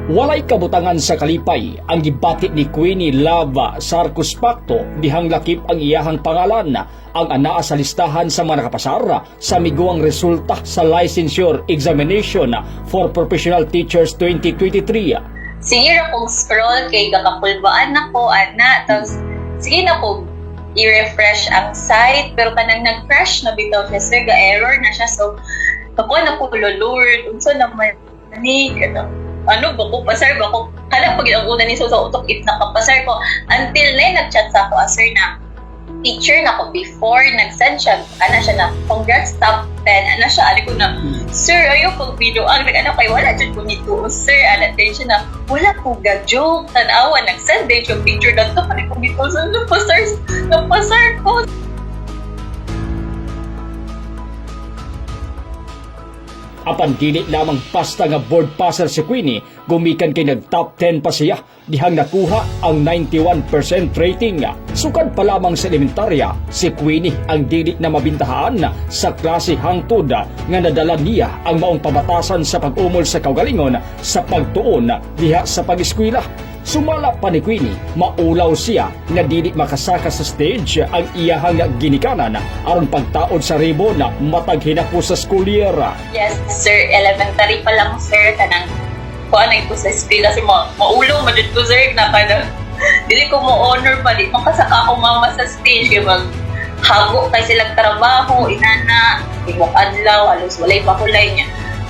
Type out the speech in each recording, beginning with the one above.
Walay kabutangan sa kalipay ang gibati ni Queenie Lava Sarcos Pacto dihang lakip ang iyahang pangalan ang anaa sa listahan sa mga nakapasar sa miguang resulta sa licensure examination for professional teachers 2023. Sige ra kong scroll kay gakapulbaan nako ana, tapos sige na ko i-refresh ang site, pero kanang nag-crash na bitaw siya, sir, ga-error na siya. So ako na ko, "Lord, unsa naman ni kanang ano ba ko, pasar ba ko?" Kana pag ang una ni so sa utok if nakapasar ko, until na nag-chat sa ako, ah, sir, na teacher na ko before, nag-send siya ana siya na, "Congrats, top 10" ana siya. Ali ko na, "Sir, ayaw pag binuang," nag ano kay wala jud ko nito, sir, ana din siya na wala ko ga joke. Tan-awa, nag-send din siya picture dadto pa ko dito sa napasar, napasar ko. Apan dili lamang basta nga board passer si Queenie, gumikan kay nag top 10 pa siya dihang nakuha ang 91% rating. Sukad pa lamang sa elementarya, si Queenie ang dili na mabintahaan sa klase hangtod nga nadala niya ang maong pabatasan sa pag-umol sa kaugalingon sa pagtuon diha sa pag-eskwela. Sumala pa ni Queenie, maulaw siya nga dili makasaka sa stage ang iyahang ginikanan aron pagtaod sa ribbon matag hinapos sa school year. Yes, sir. Elementary pa lang, sir. Kanang, kuan na ito sa eskwela. Kasi maulaw man jud ko, sir, na kanang, dili ko mo honor pa. Di makasaka ako mama sa stage. Kaya mag, hago kay silang trabaho, inana, timok adlaw, halos walay pahulay niya.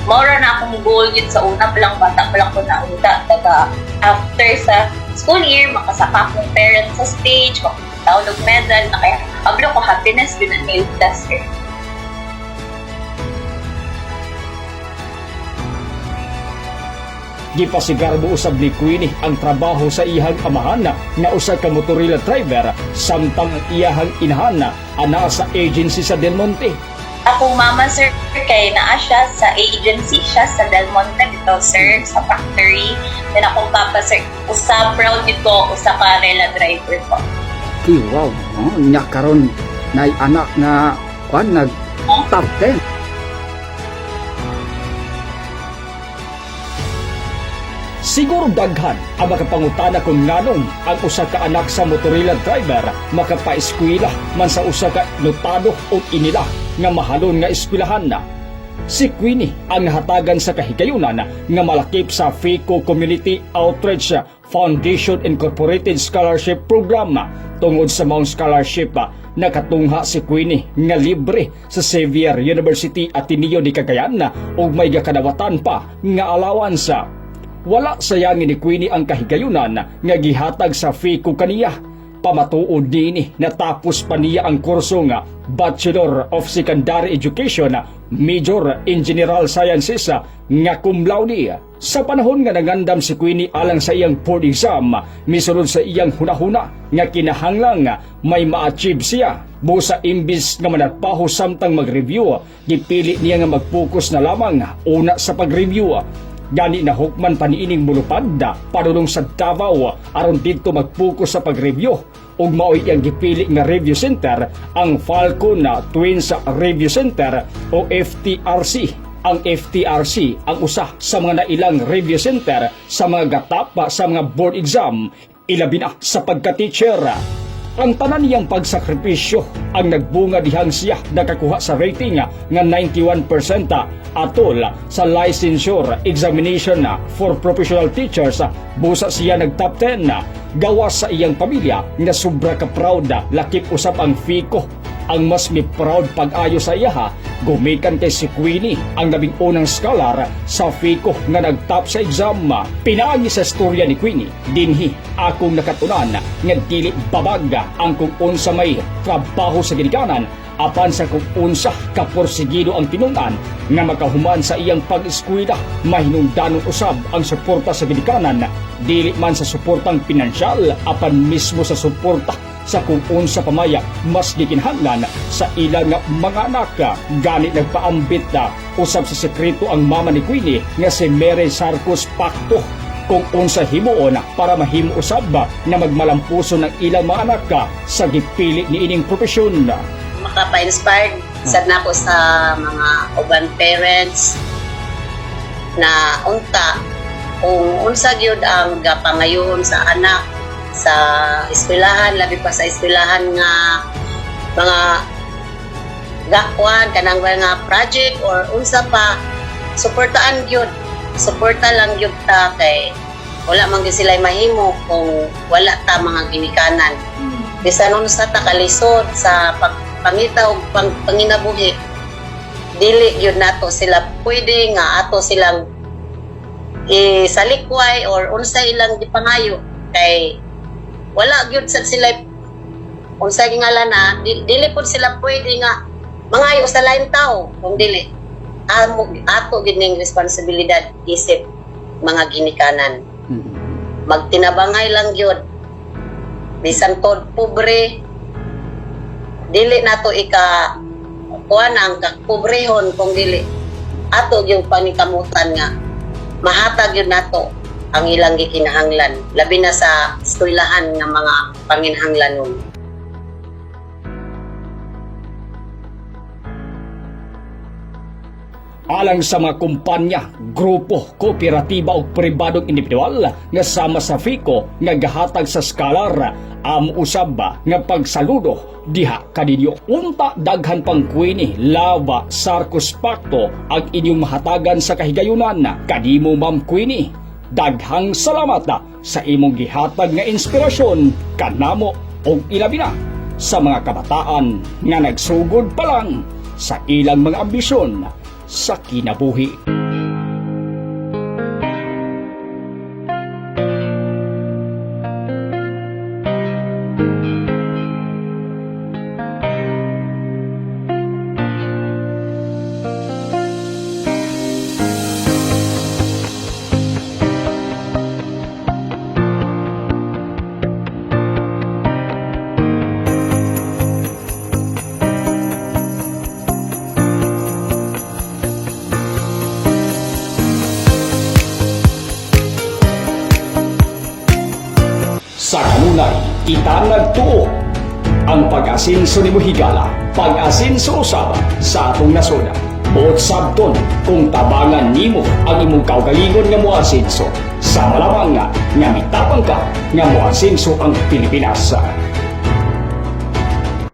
Maura na akong goal yun sa una pa lang, bata pa lang ko na unta. Taga, after sa school year, makasaka akong parents sa stage, makataon og medal, na kaya, ablo ko happiness yun ang nila, sir. Gipasigarbo usab ni Queenie ang trabaho sa iyang amahan nga usa ka motorila driver samtang ang iyahang inahan ana sa agency sa Del Monte. Akong mama, sir, kay naa siya sa agency siya sa Del Monte dito, sir, sa factory. Then akong papa, sir, usa proud dito, usa ka rela driver ko. Ki wow, no? Nya karon nay anak nga kuan nag top 10. Siguro daghan ang makapangutana kung nganong ang usa ka anak sa motorila driver makapaeskwela man sa usa ka notado o inila nga mahalon nga eskwelahan na. Si Queenie ang nahatagan sa kahigayunan nga malakip sa FICO Community Outreach Foundation Incorporated Scholarship Program. Tungod sa maong scholarship, nakatungha si Queenie nga libre sa Xavier University Ateneo de Cagayan ug may gakadawatan pa nga allowance. Wala sayangin ni Queenie ang kahigayunan nga gihatag sa FICO kaniya. Pamatuod niini, natapos pa niya ang kurso nga Bachelor of Secondary Education, Major in General Sciences nga cum laude. Sa panahon nga nangandam si Queenie alang sa iyang board exam, misulod sa iyang hunahuna nga kinahanglan may ma-achieve siya. Busa imbis nga managpaho samtang mag-review, gipili niya nga mag-focus na lamang una sa pag-review. Gani na hukman pa niining mulupad padulong sa Davao aron didto mag-focus sa pag-review ug mao'y iyang gipili nga review center ang Falcon Twins Review Center o FTRC. Ang FTRC ang usa sa mga nailang review center sa mga gatapa sa mga board exam, ilabi na sa pagka-teacher. Ang tanan niyang pagsakripisyo ang nagbunga dihang siya nakakuha sa rating nga 91% atol sa licensure examination for professional teachers. Busa siya nag top 10. Gawas sa iyang pamilya nga sobra ka proud, lakip usab ang FICO. Ang mas mi proud pag-ayo sa iyaha gumikan kay si Queenie ang labing unang scholar sa FICO nga nagtop sa exam. Pinaagi sa istorya ni Queenie, dinhi akong nakatunan nga dili babag ang kung unsa may trabaho sa ginikanan apan sa kung unsa kaporsigido ang tinun-an nga makahuman sa iyang pag-eskwela. Mahinungdanon usab ang suporta sa ginikanan, dili man sa suportang pinansyal apan mismo sa suporta sa kung unsa pamaya mas gikinahanglan sa ilang mga anak. Gani nagpaambit na usab sa sekreto ang mama ni Queenie nga si Mary Sarcos Pacto kung unsa himuon para mahimo usab na magmalampuso ng ilang mga anak sa gipili ni ining propesyon. Makapa-inspired sad nako sa mga uban parents na unta Kung unsa gyud ang gapangayoon sa anak sa eskwelahan, labi pa sa eskwelahan nga mga gakuan kanang mga project or unsa pa, suportaan gyud, suporta lang gyud ta kay wala man gyud sila mahimo kung wala ta mga ginikanan. Bisan unsa ta kalisod sa pagpangita og panginabuhi, dili gyud nato sila pwede nga ato silang isalikway or unsa ilang gipangayo kay wala gyud sad sila unsa ngalan na dili pud sila pwede nga mangayo sa lain tao kung dili amo ato gyud ning responsibilidad isip mga ginikanan. Magtinabangay lang gyud bisan tod pobre, dili nato ika kuan ang kapobrehon kung dili ato yung panikamutan nga mahatag yun nato ang ilang gikinahanglan, labi na sa eskwelahan nga mga panginhanglanon. Alang sa mga kumpanya, grupo, kooperatiba o pribadong individual nga sama sa FICO nga gahatag sa scholar, amo usab ba nga pagsaludo diha kaninyo. Unta daghan pang Queenie Lava Sarcos Pacto ang inyong mahatagan sa kahigayunan. Kanimo, Ma'am Queenie, daghang salamat sa imong gihatag nga inspirasyon kanamo og ilabi na sa mga kabataan nga nagsugod pa lang sa ilang mga ambisyon sa kinabuhi. Sa kanunay, kita nagtuo ang pag-asinso ni Muhigala, pag-asinso usab sa atong nasod. Buot sabton kung tabangan nimo ang imong kaugalingon nga moasinso. Sa malamang nga, nga mitapang ka nga moasinso ang Pilipinas.